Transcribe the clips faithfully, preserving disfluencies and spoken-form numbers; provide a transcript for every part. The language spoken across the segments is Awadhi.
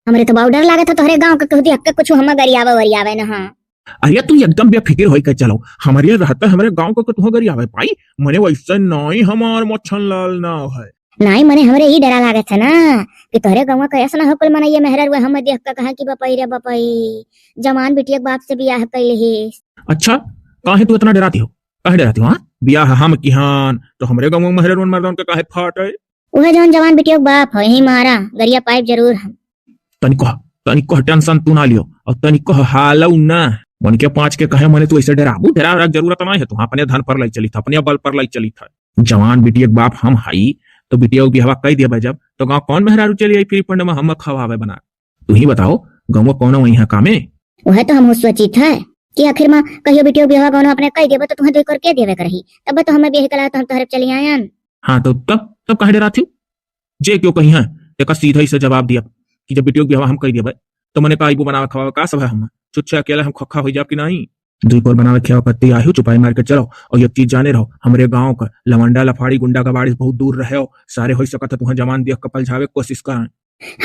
हमरे तो बहुत डर लागत है तोहरे गाँव के, केहू देख के कुछ हम गरियावे वरियावे न। हाँ। अरे तू एकदम बेफिक्र होई के चलो, हमरे रहते हमरे गाँव के तुह गरियावे पाई, मने वैसे नाई हमार मच्छन लाल नाव है। नाई मने हमरे ई डरा लागत है ना कि तोहरे गाँव के ऐसा ना हो कुल मनइया मेहररुआ हम देख के कहा कि बपई रे बपई, जवान बिटिया के बाप से बियाह कैले ही। अच्छा, काहे तू इतना डराती हो? काहे डराती हो, हाँ? बियाह हम किहान, तो हमरे गाँव में मेहररुआ मर्दन के काहे फाटे? उहे जौन जवान बिटिया के बाप हो, यही मारा, गरिया पाइप जरूर हम। तनिको, तनिको tension तू ना लियो, और तनिको हालऊ ना। मन के पाँच के कहे मने तू ऐसे डराबू, डरा, डरा जरूरत ना है, तू अपने धन पर लाई चली था, अपने बल पर लाई चली था। जवान बिटिया के बाप हम हई, तो बिटिया के बियाहवा कई देबे जब, तो गाँव कौन मेहरारू चली आई free fund में हम खवावे बना? तू ही बताओ, गाँव कौन वही है कामे? वह तो हम सोचित है कि आखिर में कहियो बिटिया के बियाहवा गाँव अपने कई देबे, तो तुम्हें दो एकड़ के देवे के रही, तब तो हमें बियाह कला तो हम तोहरे चली आयन। हाँ, तो तब, तब काहे डराती हो? जे क्यों कही है, तेका सीधा ही से जवाब दिया कि जब बिटिया के बियाहवा हम कई देबे, तो मने का आइबू बनावे खवावे का सब है हम? छुच्छे अकेले हम खखा हो जाब कि नहीं? दुई कोर बनावे खियावे कत्ती आयु चुपाई मार के चलो। और एक चीज जाने रहो, हमरे गाँव का लवंडा लफाड़ी गुंडा कबाड़ी से बहुत दूर रहे हो। सारे हो सकत है तुहें जवान देख के पलझावे के कोशिश करें।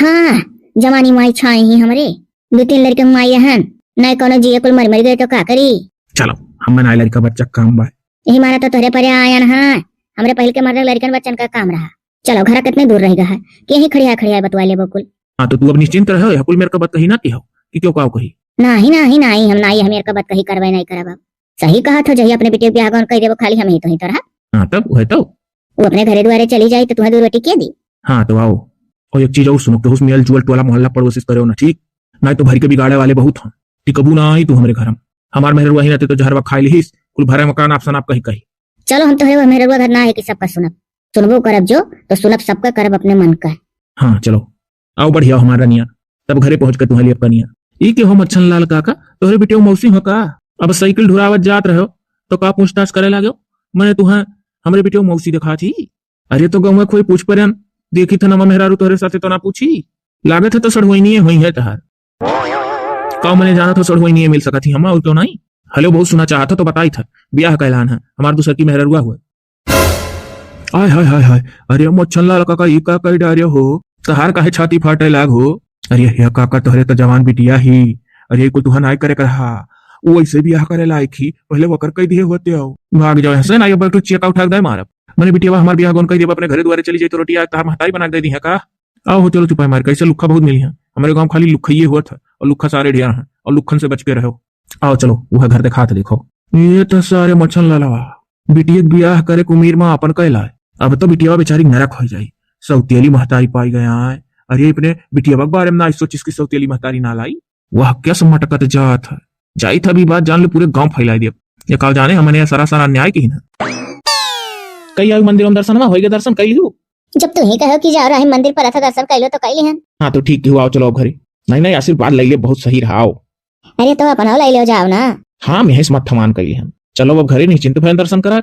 हाँ, जवानी माई छाई ही हमरे। दो तीन लड़के माई हन, नहीं कोनो जिए कुल मर मर गए तो का करी? चलो, हम नाई लड़का बच्चा काम बा। यही मारा तो तोहरे परे आयन हाँ। हमरे पहल के मर्द लड़कन बच्चन का काम रहा। चलो, घर कितने दूर रह गया है कि यही खड़िया खड़िया बतवा लेबो कुल। हाँ, तो तू अब निश्चिंत रहो, यह कुल मेरे का बात कही ना की हो कि क्यों काव कही। नाही, नाही, नाही, हम नाही, हम मेरे का बात कही करबे नहीं करब। अब सही कहा था, जही अपने बेटे के ब्याह गौन कह देबो, खाली हम ही तो ही तो रहा। हाँ, तब वह तो। वो अपने घरे द्वारे चली जाई तो तुम्हें दो रोटी के दी। हाँ, तो आओ। और एक चीज और सुनो, केहू से मेल जुल टोला मोहल्ला पड़ोसी से करो ना, ठीक? नहीं तो भर के बिगाड़े वाले बहुत हैं। टिकबू ना आई तू हमरे घर में। हमार मेहररुआ ही रहते तो जहरवा खाई लिहिस, कुल भरे मकान आप सनाप कही कही। चलो, हम तो है वो मेहररुआ घर ना है कि सबका सुनब। सुनबो करब जो, तो सुनब सबका, करब अपने मन का। हाँ, चलो। आओ बढ़िया हमार रनिया, तब घरे पहुँच के तुहें लेब कनिया। ई के हो मच्छन लाल काका, तोहरे बिटिया मौसी हो का? अब साइकिल ढुरावत जात रहो, तो का पूछताछ करे लागो? मने तुहें हमरे बिटिया मौसी देखा थी? अरे तो गौवा कोई पूछ परन, देखी था नमा मेहरारू तोहरे साथे तो ना पूछी। लागत है तो सड़हुआइनिये होई है तहार। का मने जानत हो सड़हुआइनिये मिल सकत ही हमा और क्यों नहीं? हेलो, बहुत सुना चाहत हो तो बताई था, ब्याह का ऐलान है, हमार दूसर की मेहररुआ हुए। आय हाय हाय हाय, अरे मच्छन लाल काका, ई का कह डारे हो? तहार काहे छाती फाटे लाग हो? अरे हे काका, तोहरे तो जवान बिटिया ही। अरे कुल तुहन आय करे कर हा। वो ऐसे ब्याह करे लायक ही, पहले वकर कह दिए होते हो। भाग जाओ यहाँ से, ना ये बैठो, चेका उठा के दाए मारब। मने बिटिया हमार ब्याह गौन कह दिया, अपने घरे द्वारे चली जाई तो रोटी आज तहार महतारी बना के दे दी है का? आओ हो, चलो चुपाई मार, कैसे लुक्खा बहुत मिली है। हमरे गाँव खाली लुक्खइये होत है और लुक्खा सारे ढेर हैं और लुक्खन से बच के रहो। आओ चलो, वह घर देखात देखो। ये तो सारे मच्छन लालवा, बिटिया के बियाह करे के उम्मीद में आपन कैला है। अब तो बिटिया बेचारी नरक हो जाई, सौतेली महतारी पाई गया है। अरे अपने बिटिया के बारे में ना सोचिस कि सौतेली महतारी ना लाई। वह क्या मटकत जात है, जाई था अभी बात जान ले, पूरे गांव फैलाई दिया। ये का जाने हमने सरासर अन्याय की ना। कई आयु मंदिर में दर्शन हुआ, होई गए दर्शन कैली हो? जब तू ही कहो कि जाओ रहे मंदिर पर, अच्छा दर्शन कैलो तो कैली हन। हाँ तो ठीक हुआ, आओ चलो घरे। नहीं नहीं, आशीर्वाद ले ले, बहुत सही रहा, आओ। अरे तो अपन ले लो, जाओ ना। हाँ, मैं इस मत थमान कैली हन। चलो अब घरे निश्चिंत भयन दर्शन करा।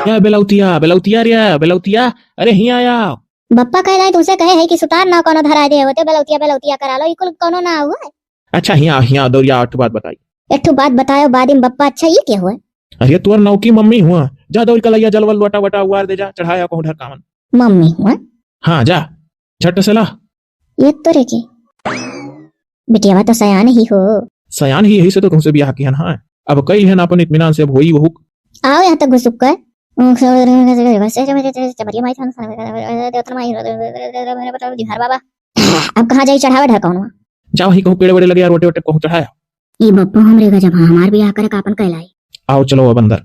या बेलौतिया, बेलौतिया रे, बेलौतिया, अरे हिया आया। बप्पा कह रहे तुमसे कहे है कि सुतार ना कोनो धरा दे होते, बेलौतिया, बेलौतिया करा लो, ई कुल कोनो ना हुआ। अच्छा हिया, हिया दौरिया, एक ठो बात बताई। एक ठो बात बतायो बाद में बप्पा, अच्छा ये क्या हुआ? अरे तोर नौकी मम्मी हुआ, जा दौड़ कलैया जलवल लोटा वटा उवार दे जा, चढ़ाया कहूँ ढरकावन। मम्मी हुआ? हाँ जा, झट से ला। ये तो रे के। बिटियावा तो सयान ही हो। सयान ही, यही से तो तुमसे ब्याह किहन, हाँ। अब कई है ना अपन इत्मीनान से, अब होई वहू। आओ यहाँ तक घुसुक कर। चमरिया माई थान, देवतन माई, दिहार बाबा। अब कहाँ जाई चढ़ावे ढरकावनवा? जाओ ही कहूँ पेड़ वेड़ लगे यार, ओटे ओटे कहूँ चढ़ाया। ई बप्पो हमरे गजब, हाँ, हमार ब्याह करे का अपन कहलाई। आओ चलो अब अंदर।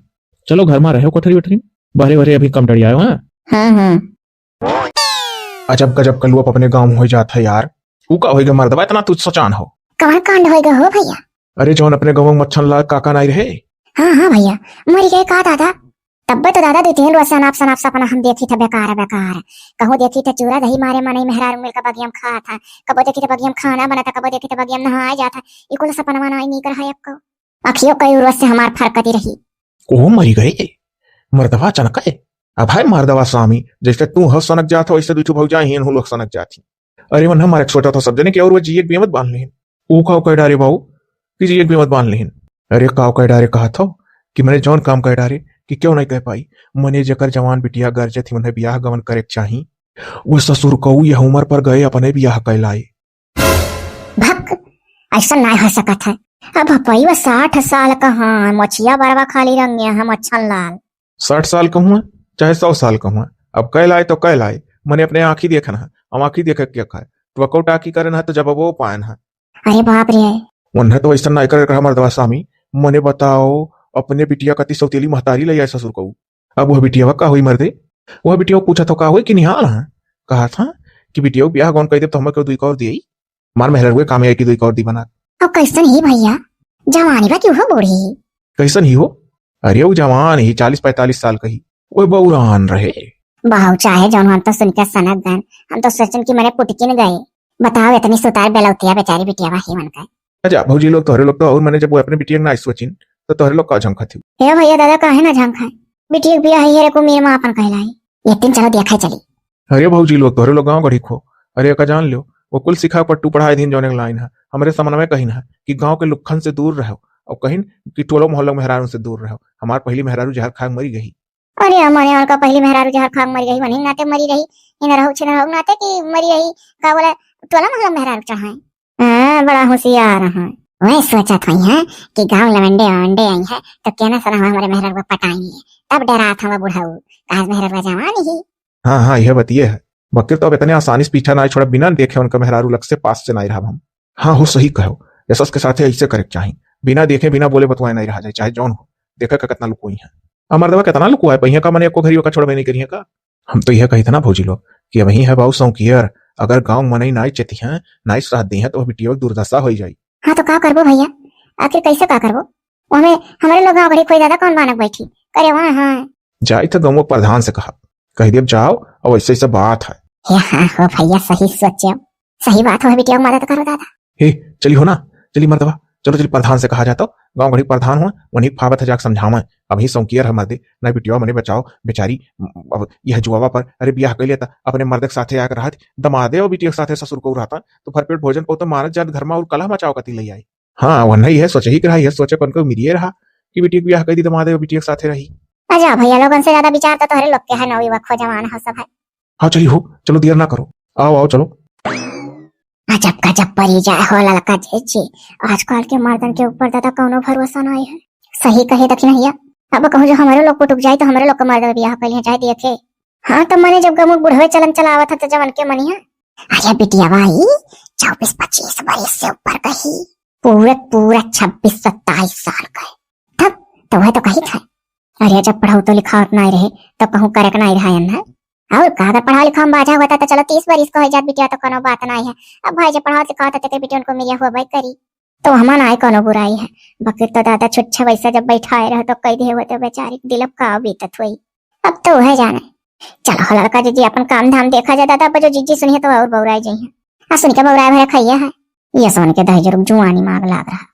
चलो घर में रहो कोठरी वठरी। बहरे बहरे अभी कम डरियायो, हाँ? हाँ, हाँ। अजब गजब का लोग अपने गाँव में हो जात है यार। ऊ का होइगा मर्दवा, इतना तू सचान हो? कवन कांड होइगा हो भैया? अरे जौन अपने गाँव में मच्छन लाल काका नाई रहे। हाँ, हाँ भैया, मर गए का दादा? तब्बे तो दादा दो तीन रोज सनाप सनाप सपना हम देखी थे बेकार बेकार। कहूँ देखी थे चूरा दही मारे मनई मेहरारू मिलकर बगियम खा था, कबो देखी थे बगियम खाना बना था, कबो देखी थे बगियम नहाए जा था। ई कुल सपनवा नाई नीक रहा एको। अखियो कई रोज से हमार फरकती रही। ओ मरी गए मर्दवा अचानक है। अब है मर्दवा स्वामी, जैसे तू हो सनक जात हो, वैसे दू ठो भौजाई हियन, हूँ लोग सनक जात ही। अरे मन हमारे छोटा था सब जने के और वो जिए के बेमत बांध लेहिन। ऊ काव कह डारे बाऊ कि जिए के बेमत बांध लेहिन। अरे काव कह डारे कहा था कि मैंने जौन काम कह डारे कि क्यों नहीं कह पाई। मने जेकर जवान बिटिया गरजे थी, उन्हें ब्याह गवन करे के चाही। वो ससुर कऊ यह उम्र पर गए अपने ब्याह कैलाए। भक, अइसन नाहीं होइ सकत है। अब भपइवा साठ साल का है, मोछिया बरवा खाली रंगे है, मच्छन लाल। साठ साल का हुआ, चाहे सौ साल का हुआ, अब कै लाए तो कै लाए, मने अपने आँखी देखन है, अब आँखी देखे के का है, तो वकौ टाकी करन है तो जब वो पायन है। अरे बाप रे। उन्हें तो अइसन नाहीं करे रहा मर्दवा सामी, मने बताओ, अपने बिटिया कती सौतेली महतारी लइ आए ससुर कउ। अब वह बिटिया का होई मर्दे, वह बिटिया पूछा तो का होई कि निहाल है, कहा था कि बिटिया बियाह गौन कइ देब तो हमके दुई कौर दिए, मार मेहररुए कामे आई कि दुई कौर दी बना। अब कइसन ही भइया, जवानी बा कि उहो बूढ़ी? कइसन ही हो? अरे वो जवान ही, चालीस पैंतालीस साल का ही, वो बौरान रहे। बाहु चाहे जौन, हम तो सुन के सनक गन, हम तो सोचन कि मने पुटकिन गए। बताओ, इतनी सुतार बेलौतिया बेचारी बिटिया बा ही मन का। अच्छा भौजी लोग, तोहरे लोग तो और मने जब वो अपने बिटिया के ना सोचिन, तो तोहरे लोग का झंखत ही? हे भइया दादा, काहे ना झंखा है? बिटिया के बियाह है, रे को मेरे माँ अपन कहलाई। एक दिन चलो देखा चली। अरे भौजी लोग, तोहरे लोग गाँव गढ़ी खो, अरे एका जान लो, वो कुल सिखा पट्टू पढ़ाए दिन जौने लाइन है, हमरे समनवे कहिन है कि गाँव के लुक्खन से दूर रहो, और कहिन कि टोलो मोहल्ला मेहरारू से दूर रहो। हमार पहली मेहरारू जहर खा के मरी गई। अरे मने उनका पहली मेहरारू जहर खा के मरी गई, वही नाते मरी रही, इन रहू छिन रहू नाते कि मरी रही, का बोला, टोला मोहल्ला मेहरारू चढ़ाए। हाँ, बड़ा होशियार है। वह सोचत हुई है कि गाँव लवंडे वंडे आई है तो केना सना हमारे मेहरारू को पटाएंगे, तब डरात हवा बुढ़ऊ, कहा मेहरारू जवान ही। हाँ हाँ, यह बतिये है। बकिर तो अब इतने आसानी से पीछा नाहीं छोड़ा, बिना देखे उनका मेहरारू लग से पास से नाहीं रहब हम। हाँ हो, सही कहो, यशस के साथे ऐसे करे के चाही, बिना देखे बिना बोले बतवाए नाहीं रहा जाए, चाहे जौन हो। देखा का कितना लुकोई है। आ मर्दवा कितना लुकोए पहिया का, मने एको घरी ओका छोड़बे नाहीं करिए का। हम तो यह कही था ना भौजी लोग कि अबहीं है बाऊ सौंकियर, अगर गाँव मनई नाहीं चेती हैं, नाहीं साथ दी हैं तो बिटिया के दुर्दशा होई जाई। हाँ तो का करबो भइया, आखिर कैसे का करबो? वो हमें, हमरे लोग गाँव घड़ी कोई दादा कौन बानक बैठी करे वहाँ, हाँ। जाई तो गाँव प्रधान से कहा, कह देब जाओ, और ऐसे ऐसे बात है। हे हाँ हो भइया, सही सोचे, सही बात हो, बिटिया के मदद करो दादा। हे चली हो ना, चली मर्दवा, चलो चली प्रधान से कहा जातो, गाँव घड़ी प्रधान हो, वहीं फावत है जाके समझावे। अबहीं सौंकियर है मर्दे, ना बिटिया मने बचाओ बेचारी, अब यह जुआवा पर, अरे बियाह कैले त अपने मर्दे के साथे आके रहत, दमादे और बिटिया के साथे ससुर को रहता, तो भरपेट भोजन पाओ तो मारत जात घर में और कलह मचाओ कती ले आई। हाँ, वह नहीं है, सोचे ही के रहा, यह सोचे कौन को मिलिए रहा कि बिटिया के बियाह कर दी, दमादे और बिटिया के साथे रही। अच्छा भइया, लोगन से ज्यादा विचार तो तोहरे लोग के है, नौवीं वक्फो जवान हो सब है। हाँ चली हो, चलो देर ना करो, आओ आओ चलो। अजब गजब परी जाए हो ललका जी, आजकल के मर्दन के ऊपर दादा कौनो भरोसा नाहीं है। सही कहे दखिनहिया, अब कहूँ जो हमरे लोग को टुक जाए तो हमरे लोग के मर्द बियाह कैले चाहे देखे। हाँ तो मने जब गमुक बुढ़वे चलन चलावत है तो जवन के मनिया। अरे बिटिया भाई, चौबीस पच्चीस बरिस से ऊपर कही, पूरे पूरा छब्बीस सत्ताईस साल का है। तब तो वह तो कही था, अरे जब पढ़ाओ तो लिखावत नाहीं रहे, तो कहूँ करे के नाहीं रहा है। और का अगर पढ़ाओ लिखाओ में बाझा हुआ था तो चलो तीस बरिस का हो जात बिटिया तो कोनो बात नाहीं है। अब भाई जब पढ़ाओ लिखाओ था तो बिटिया उनको मिलिया हुआ भाई करी, तो हमार नाहीं कोनो बुराई है। बकिर तो दादा छुच्छे वैसा जब बैठाए रहो तो कह दिए हुए तो बेचारी के दिल अब का बीतत हुई। अब तो वह जाने। चलो हो लड़का जीजी अपन काम धाम देखा जाए दादा, अब जो जीजी सुनिए तो और बौराई जाइए। आ सुन के बौराए भरे खाइए है। ये सुन के दहेज रुक जुआनी मांग लाग रहा।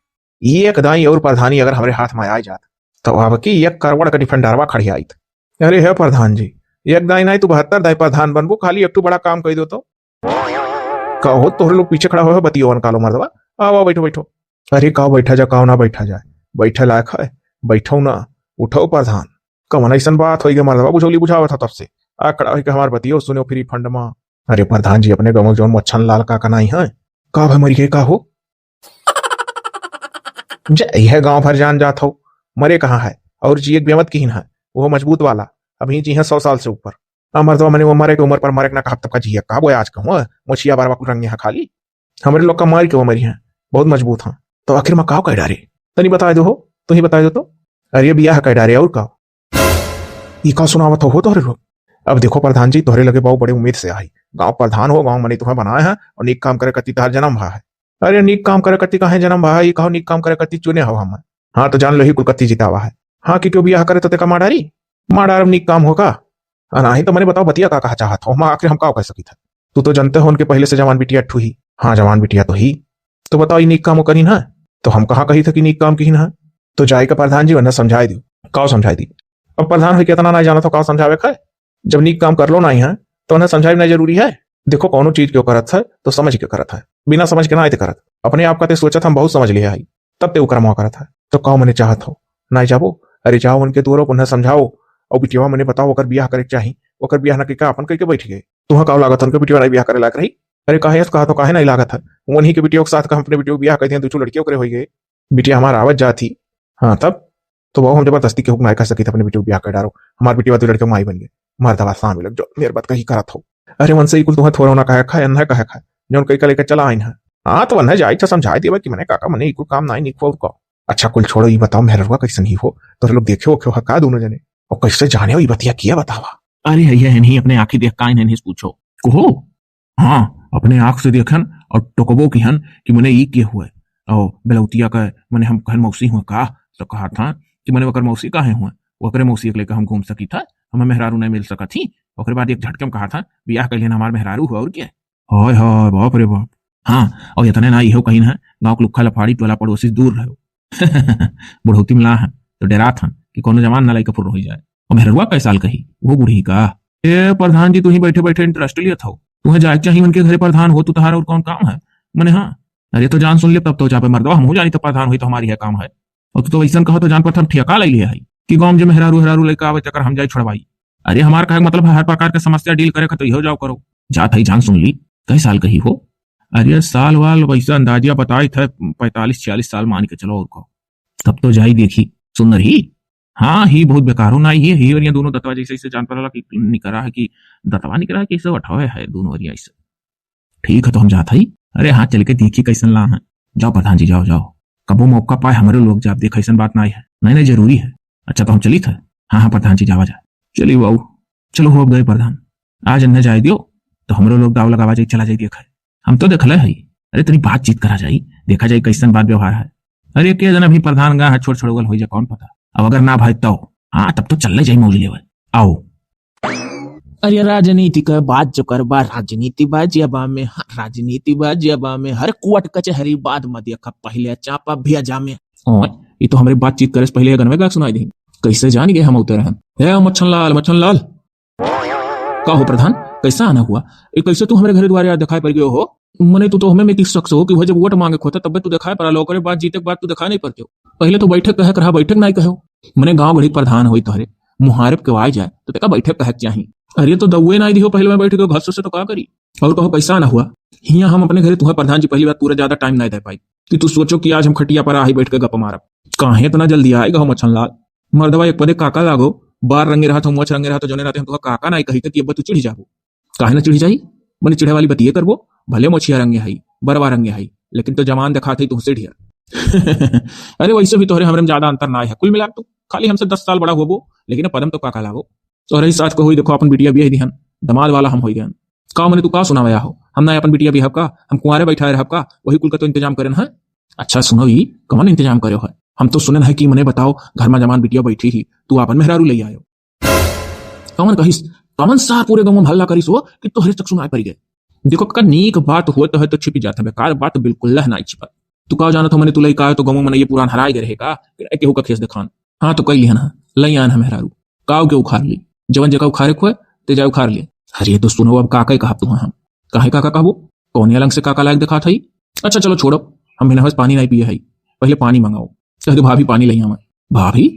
ये एक दाई और प्रधानी अगर हमरे हाथ में आ जात, तो अब की एक करोड़ का डिफेंडरवा खड़ी आइत। अरे हे प्रधान जी, एक दाई नाहीं तू बहत्तर दाई प्रधान बनबू, खाली एक ठो बड़ा काम कह दो तो। का हो तोहरे लोग पीछे खड़ा हो, हो बतियो कालो मर्दवा, आओ आओ बैठो बैठो। अरे का बैठा जा, का ना बैठा जाए, बैठे लायक है, बैठो ना, उठो प्रधान। कवन ऐसन बात होई गे मर्दवा, बुझौली बुझावत था तब से। आ खड़ा होई के हमार बतियो सुनो फ्री फंड मा। अरे प्रधान जी, अपने गाँव जौन मच्छन लाल काका नाहीं है, का भा मरी गए का हो? जे यह गाँव भर जान जात हो, मरे कहाँ है? और जी एक बेमत किहिन है, वो मजबूत वाला, अभी जी है सौ साल से ऊपर। आ मर्दवा मने वो मरे के उम्र पर मरे के ना कहब तब का जिया कहब, वो आज कहूँ, मोछिया बारवा कुल रंग यहाँ खाली। हमरे लोग का मार के वो मरी हैं, बहुत मजबूत हैं। तो आखिर में काव कह डारे? तनी बताए दो हो, तू ही बताए दो तो। अरे बियाह कह डारे और का? ई का सुनावत हो, हो तोहरे लोग? अब देखो प्रधान जी, तोहरे लगे बहुत बड़े उम्मीद से आई। गाँव प्रधान हो, गाँव मने तुम्हें बनाए हैं और नीक काम करे कती तोहार जन्म भा है। अरे नीक काम करे कती काहे जन्म भा है? ई कहो नीक काम करे कती चुने हो हम। हाँ तो जान लो ही कुल कती जितावा है। हाँ कि क्यों बियाह करे तो तेका मार डारी? मार डारब नीक काम हो का? आ नाही तो मने बताओ बतिया का कहा चाहत हो? हम आखिर हम का कह सकित है? तू तो जानते हो उनके पहले से जवान बिटिया ठू ही। हाँ जवान बिटिया तो ही। तो बताओ ई नीक काम करी ना? तो हम कहाँ कही था कि नीक काम की ना? तो जाए का प्रधान जी वरना समझाए दियो। काव समझाए दी? अब प्रधान हो के इतना ना जानत हो काव समझावे का है? जब नीक काम कर लो नाही है तो उन्हें समझाए ना जरूरी है। देखो कौनो चीज क्यों करत है तो समझ के करत है, बिना समझ के ना आए ते करत। अपने आप का ते सोचत हम बहुत समझ लिया है, तब ते उकरमवा करत है। तो काव मने चाहत हो? ना जाबो? अरे जाओ उनके दुआरो उन्हें समझाओ। और बिटिया मने बताओ ओकर बियाह करे के चाही, ओकर बियाह ना के का अपन कह के बैठ गए? तुहा काव लागत उनके बिटिया नहीं बियाह करे लायक रही? अरे काहे ऐस कहा तो काहे नहीं लागत है? उन्हीं के बिटिया के साथ का हम अपने बिटिया के बियाह कर दिया, दू ठो लड़कियों करे होई गए। बिटिया हमार आवत जात ही। हाँ, तब तो वो हम जबरदस्ती केहू के नाय कह सकित अपने बिटिया के बियाह कर डारो। हमार बिटिया तो लड़के माई बन गए, मर्दवा सामने लग जाओ, मेर बात कही करत हो। अरे वंश, ई कुल तुहे थोड़ा ना कहे खाए, अन्ना कहे खाए, जौन कई का लेके चला आइन है। हाँ, तो अन्ना जाई तो समझाई देबा कि मने काका, मने ई कुल काम नाई निक और का। अच्छा, कुल छोड़ो, ई बताओ, मेहररुआ कैसन ही हो? तोरे लोग देखे हो क्यों है का दोनों जने? और कैसे जाने हो ई बतिया, किया बतावा? अरे, है, है, नहीं, अपने आँखी देख का इन्हें नहीं पूछो। कहो। हाँ, अपने आँख से देखन और टोकबो किहन कि मने ई के हुए। और बेलौतिया का मने हम कहन मौसी हुए का, तो कहा था कि मने ओकर मौसी काहे हुए, ओकरे मौसी के लेके हम घूम सकी था, हमें मेहरारू नहीं मिल सका थी। ओकरे बाद एक झटके में कहा था, बियाह कर लेना हमार मेहरारू हुआ और क्या। हाय हाय, बाप रे बाप। हाँ, और इतने ना इहो कहीं ना, गाँव के लुक्खा लफाड़ी टोला पड़ोसी से दूर रहो। बुढ़ौती में ला है, तो डरात हन कि कोनो जवान ना लइका फुर्र हो जाए। और मेहररुआ कै साल कही, वो बूढ़ी का? ए प्रधान जी, तू ही बैठे बैठे interest लियत हो। तुम्हें जाए के चाहिए उनके घरे प्रधान हो, तू तहार और कौन काम है? मने हाँ। अरे तो जान सुन ले, तब तो जा पे मर्दवा, हम हो जानी तो प्रधान हुई तो हमारी है काम है। और तू तो वैसन कहो तो जान पर हम ठेका ले लिया है कि गाँव में जो मेहरारू हेरारू लइका आवे, तेकर हम जाई छुड़वाई। अरे हमार कहे के मतलब है, हर प्रकार के समस्या deal करे खातिर इहो जाओ करो। जात है, जान सुन ली। कै साल कही हो? अरे साल वाल वैसे अंदाजिया बताई था, पैंतालीस छियालीस साल मान के चलो और को। तब तो जाई देखी, सुंदर ही। हाँ, ही बहुत बेकारो ना ही है, ही और ये दोनों दतवा जैसे, इसे जान पड़ला कि निकरा है कि दतवा निकरा है कि इसे उठावे है दोनों और ऐसे। ठीक है, तो हम जात हई। अरे हाँ, चल के देखी कैसन ला है। जाओ प्रधान जी, जाओ, जाओ। कबो मौका पाए हमरे लोग जाब देख, ऐसन बात ना है। नहीं, नहीं, जरूरी है। अच्छा, तो हम चली था। हाँ, हाँ, प्रधान जी, जावा जा। चली बाबू, चलो हो, अब गए प्रधान। आज इन्हें जाए दियो, तो हमरो लोग दाव लगावा जाई, चला जाई देखा। हम तो देखले हई। अरे, तनी बातचीत करा जाई, देखा जाई कैसन बात व्यवहार है। अरे, के जना भी प्रधान गा है, छोड़ छोड़वल हो जा, कौन पता। अब अगर ना भाई तो, हाँ, तब तो चल ले जाई मौज लेवे। आओ। अरे, राजनीति का बात जो करबा, राजनीति बा जियाबा में, हाँ, राजनीति बा जियाबा में, हर कोर्ट कचहरी बाद में देखा, पहले चापा भेजा में। ओए, ये तो हमरे बातचीत करे से पहले गनवे गा सुनाई दे। कैसे जान गए हम उतर हैं? ए, मच्छन लाल, मच्छन लाल। का हो प्रधान, कैसा आना हुआ? ए, कैसे तू हमरे घरे द्वारे आज दिखाई पड़ गयो हो? मने तू तो हमें में की शख्स हो कि वह जब वोट मांगे खोता तब तू दिखाई पड़ा लो, ओकरे बाद जीते के बाद तू दिखाई नहीं पड़ते हो। पहले तो बैठक कहे के रहा, बैठक नहीं कहो। मने गाँव गढ़ी प्रधान होई तोहरे, मुहारब के आए जाए तो तेका बैठक कहे के चाही। अरे तो दउए नहीं दिहो, पहले मैं बैठ के घस से तो का करी? और कहो कैसा आना हुआ? हियाँ हम अपने घरे तुम्हें प्रधान जी पहली बार पूरा ज्यादा टाइम नहीं दे पाई कि तू सोचो कि आज हम खटिया पर आई बैठ के गप मारब। काहे इतना जल्दी आए गहो मच्छन लाल? मर्दवा एक पदे काका लागो, बार रंगे रहा तो मोछ रंगे रहा तो जने रहते हम तुहा काका नाई कही कि अब तू चिढ़ जाबो। काहे ना चिढ़ जाई? मने चिढ़े वाली बतिये करबो, भले मोछिया रंगे हई, बरवा रंगे हई, लेकिन तो जवान देखात हई तुहसे ढेर। अरे वैसे भी तोहरे हमरे में ज्यादा अंतर ना है, कुल मिला के तू खाली हमसे दस साल बड़ा होबो, लेकिन अब पदम तो काका लागो। तोहरे ही साथ को होई देखो, अपन बिटिया बियाह दिहन, दमाद वाला हम होई गयन। का मने तू का सुनावे हो? हम ना अपन बिटिया बियाह का, हम कुंवारे बैठा रहब का, वही कुल का तो इंतजाम करेन है। अच्छा सुनो, ई कवन इंतजाम करे है? हम तो सुनन है कि मने बताओ, घर में जवान बिटिया बैठी ही, तू अपन मेहरारू ले आयो। कवन कहिस, कवन सार पूरे गाँव में हल्ला करिस हो कि तोहरे तक सुनाई पड़ गए? देखो का नीक बात होत है तो छिपी जात है, बेकार बात बिल्कुल लह ना छिपत। तू का जानत हो मने तू लइका आयो तो गाँव में ये पुरान हराई गए रहे का, कि केहू का खेस दिखान। हाँ तो कई लिहन है, लई आन है मेहरारू, काव के उखाड़ ली, जवन जगह उखाड़े खोए ते जाए उखाड़ ले। अरे तो सुनो, अब काका कहब तुहा हम। काहे काका कहबो? कौन अलंग से काका लायक दिखात हई? अच्छा चलो छोड़ो, हम बिना पानी नहीं पिए हई, पहले पानी मंगाओ। कह दो भाभी पानी लई आवे। भाभी?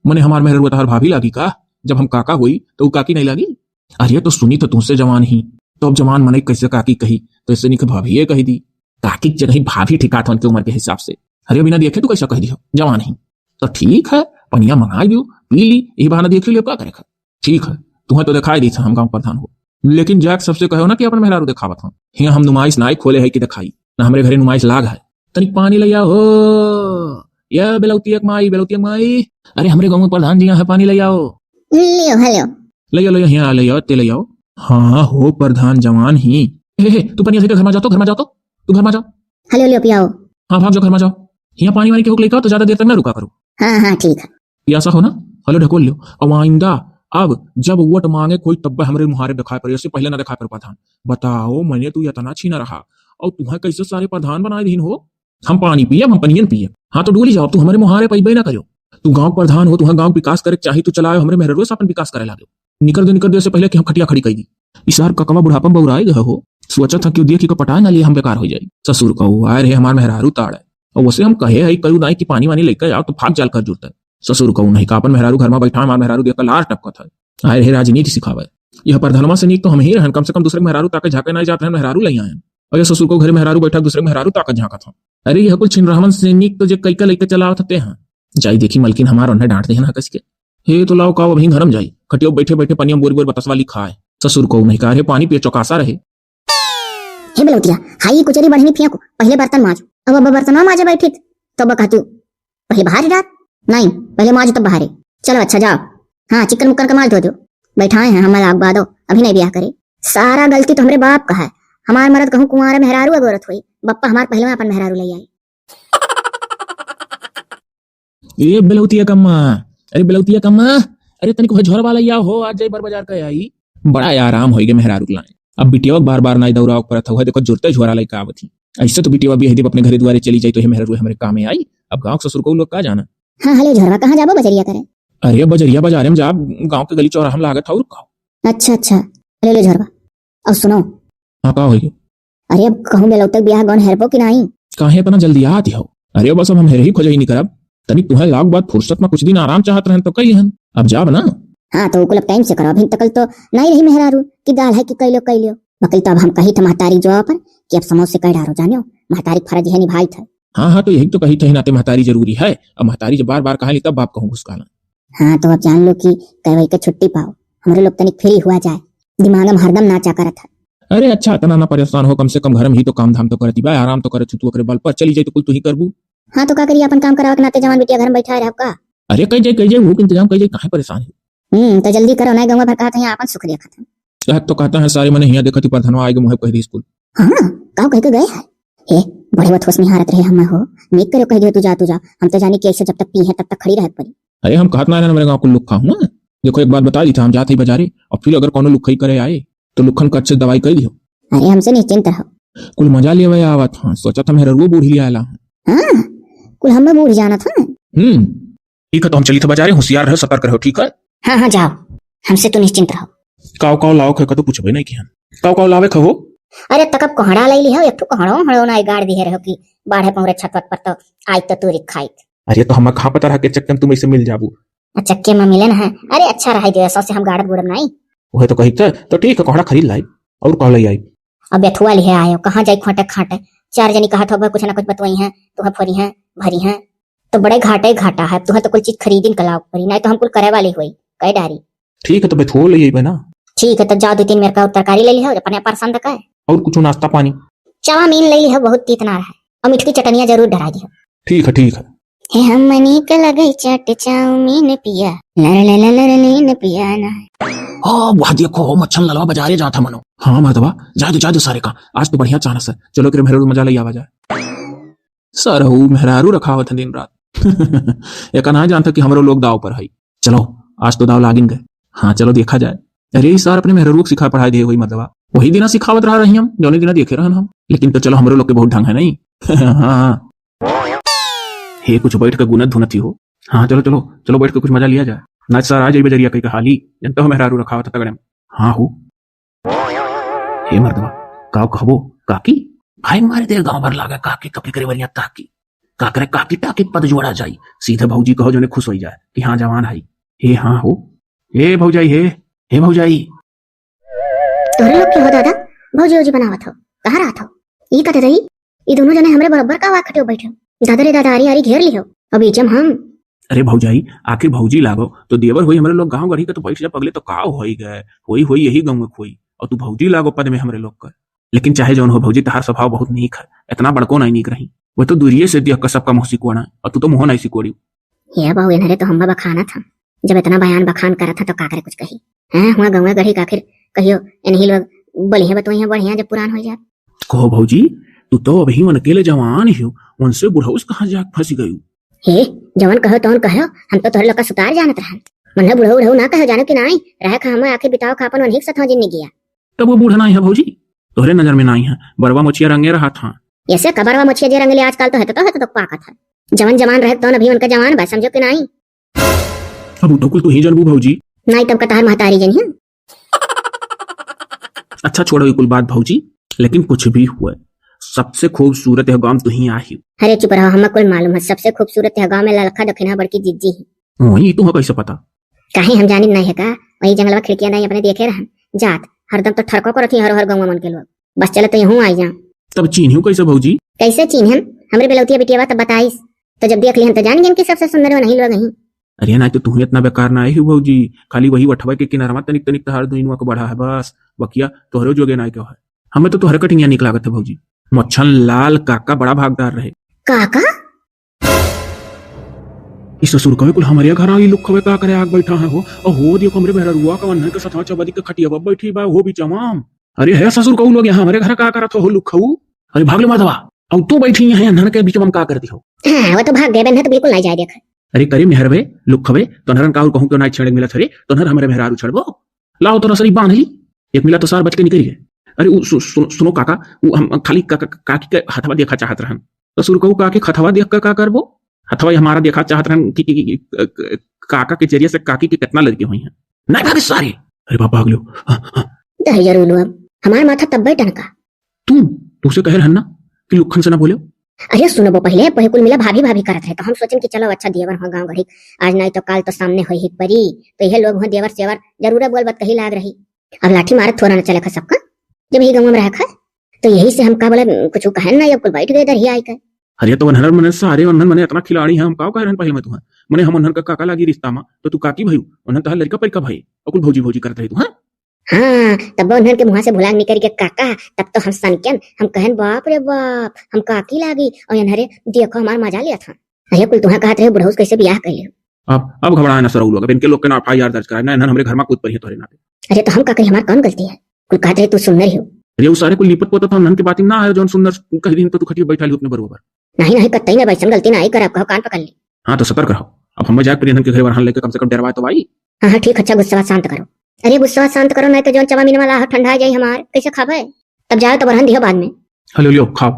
मने हमार मेहररुआ तहार भाभी लागी का? जब हम काका होई तो उ काकी नहीं लागी? अरे तो सुनी तो तुमसे जवान ही, तो अब जवान मने कैसे काकी कही, तो इससे निक भाभी ये कही दी। काकी के जगह भाभी ठिकात हन के उम्र के हिसाब से। अरे बिना देखे तू कैसा कह दियो जवान ही। तो ठीक है, पनिया मंगाई दियो, पी ली, यही बहाना देख लियो का करे खा। ठीक है, तुम्हें तो दिखाई दी था हम गाँव प्रधान हो, लेकिन जाके सबसे कहो ना कि अपन मेहरारू दिखावत हूँ। हियाँ हम नुमाइश नाई खोले है कि दिखाई, ना हमरे घरे नुमाइश लाग है। तनिक पानी ले आओ हो, या बेलौतिया के माई, बेलौतिया के माई, अरे हमरे गाँव में प्रधान जी यहाँ है, पानी ले आओ। लियो, हेलो। ले आओ, ले आओ, हियाँ ले आओ, ते ले आओ। हाँ हो प्रधान जवान ही। हे, हे, तू पनिया लेके घर में जा तो, घर में जा तो, तू घर में जा। हेलो, लियो पियाओ। हाँ भाग जाओ, घर में जाओ। हियाँ पानी वानी के हुक लेके आओ तो ज्यादा देर तक ना रुका करो। हाँ, हाँ, ठीक है। पियासा हो ना, हेलो ढकोल लियो। अब आइंदा अब जब वोट मांगे कोई तब हमरे मुहारे दिखाई पड़े, उससे पहले ना दिखाई पड़ प्रधान। बताओ मने तू इतना छीना रहा और तुम्हें कैसे सारे प्रधान बनाए दीन हो? हम पानी पियब, हम पनियन पियब। हाँ तो डोली जाओ, तू हमरे मुहारे पैबे ना करो। तू गाँव प्रधान हो, तुम्हें गाँव विकास करे के चाही, तू चलाओ हमरे मेहररुआ से अपन विकास करे लागो। निकर दे, निकर दे, से पहले कि हम खटिया खड़ी कर दी। ई सार ककवा बुढ़ापा में बौराए गए हो, सोचा था क्यों दिया कि का पटाए ना लिए हम बेकार हो जाई। ससुर का वो आए रहे हमार मेहरारू ताड़ है। और वैसे हम कहे है करू नाई कि पानी वानी लेकर आओ तो भाग जाल कर जुड़ता है। ससुर का नहीं का अपन मेहरारू घर में बैठा, हमार मेहरारू देख कर लार टपकत है। आए रहे राजनीति सिखावे। यह प्रधानवा से नीक तो हम ही रहन, कम से कम दूसरे के मेहरारू ताके झाके नाई जात रहन, मेहरारू ले आयन। अरे ससुर को घरे मेहरारू बैठा, दूसरे मेहरारू ताकत झांकत हो। अरे यह कुल छिनरहमन से नीक तो जे कइका लइका चलावत हते हैं। जाई देखी मलकिन हमार उन्हें डांट देहन हकस के। हे तो लाओ काव अभी घरम जाई, खटियो बैठे बैठे पनिया बोर बोर बतसवा लिखाए। ससुर को नहीं कहा रे, पानी पिए चौकासा रहे। हे बेलौतिया, हाई कुचरी बढ़नी फिया को, पहले बर्तन माज। अब, अब बर्तनवा माजे बैठित, तो अब कहतू, पहले बाहर ही रात? नहीं, पहले माज तब बाहरे। चलो अच्छा जाओ। हाँ, चिक्कन मुक्कन का माज धो दो। बैठाए हैं हम लाग बादो, अभी नहीं ब्याह करे। सारा गलती तो हमरे बाप का है। हमार मरद कहूँ कुंवारे मेहरारू अगोरत होई, बप्पा हमार पहले अपन मेहरारू ले आई। ए बेलौतिया कम्मा, अरे बेलौतिया कम्मा, अरे तनिक वह झोरवा लइया हो, आज जाई बर बाजार का आई। बड़ा आराम होई गे मेहरारू के लाए। अब बिटिया बार बार नाई दौड़ाव परत हौ, देखो जुरते झोरा लइका आवत ही। ऐसे तो बिटिया भी है, अपने घरे दुआरे चली जाई तो ये मेहरारू हमरे कामे आई। अब गाँव ससुर को लोग का जाना। हाँ, हले झोरवा, कहाँ जाबो बजरिया करे? अरे बजरिया बाजारे में जाब, गाँव के गली चौराहा में लागत है और का। अच्छा, अच्छा, ले ले झोरवा। अब सुनो। हाँ, का होई गे? अरे अब कहूँ बेलौतक बियाह गौन हेरबो कि नाई? काहे इतना जल्दी आती हो? अरे बस अब हम हेरही खोजही नहीं करब। तनी तुहे लाग बाद फुर्सत में कुछ दिन आराम चाहत रहन तो कही हन। अब जाब ना। हाँ तो कुल अब टाइम से करो, अभी तकल तो नाई रही मेहरारू कि गाल है कि कैलो कैलो। बकल तो अब हम कही थे महतारी जवा पर कि अब समोसे कह डारो जानियो, महतारी के फर्ज है निभाई थे। हाँ, हाँ, तो यही तो कही थे नाते महतारी जरूरी है। अब महतारी जब बार बार कहा ली तब बाप कहूँ घुसकाना। हाँ, तो अब जान लो कि कई के छुट्टी पाओ, हमरे लोग तनिक फ्री हुआ जाए, दिमाग में हरदम नाचा करत है। अरे अच्छा, इतना ना परेशान हो, कम से कम घर में ही तो काम धाम तो करती बा, आराम तो करत तू, ओकरे बल पर चली जाई तो कुल तू ही करबू। हाँ, तो का करिए, अपन काम करावे के नाते जवान बिटिया घर में बैठा रहे का? अरे कह जाए, कह जाए, वो के इंतजाम कह जाए, काहे परेशान है? हम्म, तो जल्दी करो, नहीं गंवा भर कहत है, यहाँ अपन सुख देखत है। कह तो कहता है, सारे मने हिया देखत ही, प्रधानवा आएगा, मुँह कह दी स्कूल। हाँ, का कह के गए है? हे, बड़े बथोस निहारत रहे हम हो। नीक करो कह दियो, तू जा, तू जा। हम तो जानी कि ऐसे जब तक पी है तब तक खड़ी रहे पड़ी। अरे हम कहत ना रहन, मेरे गाँव को लुक्खा हूँ ना। देखो एक बात बता दी था, हम जात ही बाजारे और फिर अगर कोनो लुक्खई करे आए तो लुक्खन का अच्छे दवाई कर दियो। अरे हमसे निश्चिंत रहो। कुल मजा लेवे आवत हाँ, सोचा था मेहररुओ बूढ़ी आला हूँ। हाँ, कुल हमें बूढ़ जाना था। हम्म, ठीक है, तो हम चली थे बाजारे, होशियार रहो, सतर्क रहो, ठीक है? हाँ, हाँ, जाओ, हमसे तो निश्चिंत रहो। काव काव लाओ खे का तो पूछबे नहीं किहन। काव काव लावे खे हो? अरे तकब कोहड़ा लई लिहो, एक ठो कोहड़ो हड़ो ना गाड़ दिहे रहो कि बाढ़े पहुरे छत वत पर तो आज तो तू रिखाइत। अरे तो हमें कहाँ पता रहा के चक्के में तुम ऐसे मिल जाबू। आ चक्के में मिले ना है। अरे अच्छा रहा दियो, सौसे हम गाड़ब गुड़ब नहीं। वह तो कही थे, तो ठीक है, कोहड़ा खरीद लाई। और काव लई आई? अब बेथुआ लिहे आयो, कहाँ जाई खोटे खाटे। चार जनी कहत होबे कुछ ना कुछ बतवाई हैं, तुहे फोरी हैं, भरी हैं। तो बड़े घाटे घाटा है, तुहे तो कुल चीज खरीदिन के लाओ पड़ी, नहीं तो हम कुल करे वाली हुई, कह डारी। ठीक है, तो बेथुओ ले अइबे ना। ठीक है, तो जाओ दो तीन मेर का तरकारी ले लिहो, अपने पसंद का। और कुछ नाश्ता पानी? चाउमीन ले लिहो, बहुत तीत ना रहे, और मीठ की चटनिया जरूर डरा दिहो। ठीक है, ठीक है। हे हमनी के लगे चट चाउमीन पिया, लर लर लर लर नीन पिया ना। हाँ, वह देखो हो मच्छन ललवा बाजारे जात है मनो। हाँ मर्दवा, जा दो, जा दो सारे का, आज तो बढ़िया चांस है, चलो एकरे मेहरारू मजा लई आवा जाए। सरहू मेहरारू रखावत है दिन रात। एका ना जानता कि हमरो लोग दाव पर है। चलो, आज तो दाव लागिन गए। हाँ, चलो देखा जाए। अरे, ई सार अपने मेहररुओ के सिखा पढ़ाई दिए होई मर्दवा। वही दिना सिखावत रहा रही हम, जौने दिना देखे रहन हम। लेकिन तो चलो, हमरो लोग के बहुत ढंग है नहीं। हाँ, हाँ। हे, कुछ बैठ के गुनत धुनत ही हो। हाँ, चलो, चलो, चलो बैठ के कुछ मजा लिया जाए। नाच सार आ जाई बजरिया कई कहाली, जनता हो मेहरारू रखावत तगड़े में। हाँ हो। हे मर्दवा, काव कहबो, काकी? भाई मारे तेरे गांव भर लागे काकी, तो केकरे वरिया ताकी। का करे काकी ताकी पद जोड़ा जाई, सीधे भौजी कहो जौने खुश होई जाए कि हाँ जवान है। हे हाँ हो, हे भौजाई, हे, हे भौजाई। तोहरे लोग के हो दादा, भौजी ओजी बनावत हो, कहाँ रहत हो? ई कते रही, ई दोनों जने हमरे बराबर का वा खटियो बैठे हो। दादा रे दादा, आरी आरी घेर लिहो, अब बीच में हम। अरे भौजाई, आखिर भौजी लागो तो देवर होई हमरे लोग गांव गढ़ी के, तो बैठ जा पगले, तो का होई गए, होई होई यही गाँव में खोई, और तू भौजी लागो पद में हमरे लोग कर। लेकिन चाहे जौन हो भौजी, तहार स्वभाव बहुत नीक है, इतना बड़को नहीं नीक रही। वो तो दूरिये से दिया का सबका मुँह सिकोड़ा, और तू तो मुँह नहीं सिकोड़ी। हे बाबू, इन्हरे तो हम बखानत हम, जब इतना बयान बखान करत है तो का करे कुछ कही। हैं, हुआ गंगा गढ़ी का आखिर कहियो इन्हीं लोग बोली है बतोई है बढ़िया जब पुरान हो जात। कहो भौजी, तू तो अभी मन अकेले जवान ही हो, उनसे बुढ़ौस कहाँ जाके फंस गयू? हे, जवन कहो तवन कहो, हम तो तोहरे लोग का सुतार जानत रहन। मन बुढ़ऊ उढ़ऊ ना कहो, जानो कि नाई, रहे खा हमें आखिर बिताओ खा अपन वन्ही के सथवा जिंदगी आ। तब वो बूढ़ा नाई है भौजी, तोहरे नजर में नाई है, बरवा मोछिया रंगे रहा था। ऐसे कबरवा मोछिया जे रंगले आजकल तो है तो, तो है तो, तो पाकत है। जवन जवान रहे तवन अभी उनका जवान बा, समझो कि नाई? अब उ तो कुल तू ही जनबू भौजी। नाई तब का तहार महतारी जनी है। अच्छा छोड़ो ये कुल बात भौजी, लेकिन कुछ भी हुए, सबसे खूबसूरत यह गांव तू ही आही। अरे चुप रहो, हमें कुल मालूम है, सबसे खूबसूरत यह गांव में ललखा दखिना बड़की जिज्जी ही। वही तू कैसे पता? काहे हम जानित नहीं है का? वही जंगलवा खिड़किया नहीं अपने देखे रहन। जात हरदम तो ठरको करत ही हर हर गौवा मन के लोग। बस चले तो यहूँ आई जा। तब चीन्हियो कैसे भौजी? कैसे चीन्हन? हमरे बेलौतिया बिटिया बा तब बताइस, तो जब देख लिहन तो जान गयन कि सबसे सुंदर वनही लोग ही। अरे ना, तो तुहूँ इतना बेकार ना ही भौजी, खाली वही वठवा के किनारवा तनिक तनिक तहार दुइनुआ के बढ़ा है बस, बकिया तोहरे जोगे ना क्यों है। हमें तो तोहरे कटिंगिया निक लागत है भौजी। मच्छन लाल काका बड़ा भागदार रहे। काका? ई ससुर कवे कुल हमरे घर आई लुखवे का करे आग बैठा है हो। अहो देखो हमरे मेहररुआ का वन्हन के सथवा चबदी के खटिया पर बैठी बा हो बिचवाम। अरे है ससुर कहू लोग यहाँ हमरे घर का करत हो लुखऊ? अरे भाग ले मर्दवा, अब तू बैठी है अन्हन के बिचवाम का करती हो? हाँ, वो तो भाग गए, बेन्हन तो बिल्कुल नहीं जाए देख। अरे करे मेहरवे लुखवे, तोहरन का और कहूँ क्यों नहीं छेड़े मिलत हरे, तोहर हमरे मेहरारू छेड़बो? लाओ तो रसरी बांध ली, एक मिला तो सार बच के निकल गए। अरे उ सु-, सुनो, सुनो काका, उ हम खाली का, का, काकी के हथवा देखा चाहत रहन। तो सुरकऊ काकी हथवा देख के का करबो? हथवा ही हमारा देखा चाहत रहन कि, कि, कि, कि, क-, क-, काका के जरिए से काकी के कितना लड़के हुई हैं। नहीं भागे सारे। अरे बाप भाग लो। हाँ, हाँ। दहिया रोलो अब, हमार माथा तब्बे टनका। तू, तुझसे कह रहन ना कि लुखन से ना बोले। अरे सुनबो पहले, पहले कुल मिला भाभी भाभी करत रहे, तो हम सोचन कि चलो अच्छा देवर हो गाँव घड़ी, आज नहीं तो काल तो सामने होई ही परी, तो यह लोग हो देवर सेवर जरूर बोल बत कही लाग रही। अब लाठी मारत थोड़ा न चले खा सबका, जब यही गाँव में रह खा, तो यही से हम का बोले, कुछ कहन ना, अब कुल बैठ गए इधर ही आए के। अरे तो वनहर मने सारे वनहर मने इतना खिलाड़ी हैं, हम का कह रहन पहले में तुम्हें, मने हम वनहर का काका लागी रिश्ता में, तो तू काकी भयू, वनहर तहार लड़का परिका भाई, और कुल भौजी भौजी करत रहे तू, हाँ? हाँ, तब वनहर के मुँह से भुलांग निकल के काका, तब तो हम सनकन, हम कहन बाप रे बाप, हम काकी लागी, और इन्हरे देखो हमार मजा लिया था। अरे कुल तुम्हें कहत रहे बुढ़ऊ से कैसे बियाह कर लियो। अब, अब घबराए ना सरऊ लोग, अब इनके लोग के ना FIR दर्ज कराए, ना इन्हन हमरे घर में कूद पड़ी है तोरे नाते। अरे तो हम का करी, हमार कौन गलती है? कुल कहत रहे तू सुंदर ही हो। अरे वो सारे कुल लिपट पोतत हम नन के बात में ना आयो, जौन सुंदर कह दिन तो तू खटिया बैठा लियो अपने बरोबर। नहीं, नहीं, कतई ना, वैसन गलती ना आई करब, कहो कान पकड़ ली। हाँ तो सतर्क रहो, अब हम जाए प्रियंधन के घर वरहन लेके कम से कम डरवा तो आई। हाँ, हाँ, ठीक, अच्छा गुस्सा शांत करो। अरे गुस्सा शांत करो, नहीं तो जौन चवा मीन वाला हो ठंडा जाई हमार, कैसे खाबे? तब जाओ तो वरहन दियो बाद में। हेलो, लियो, खाओ।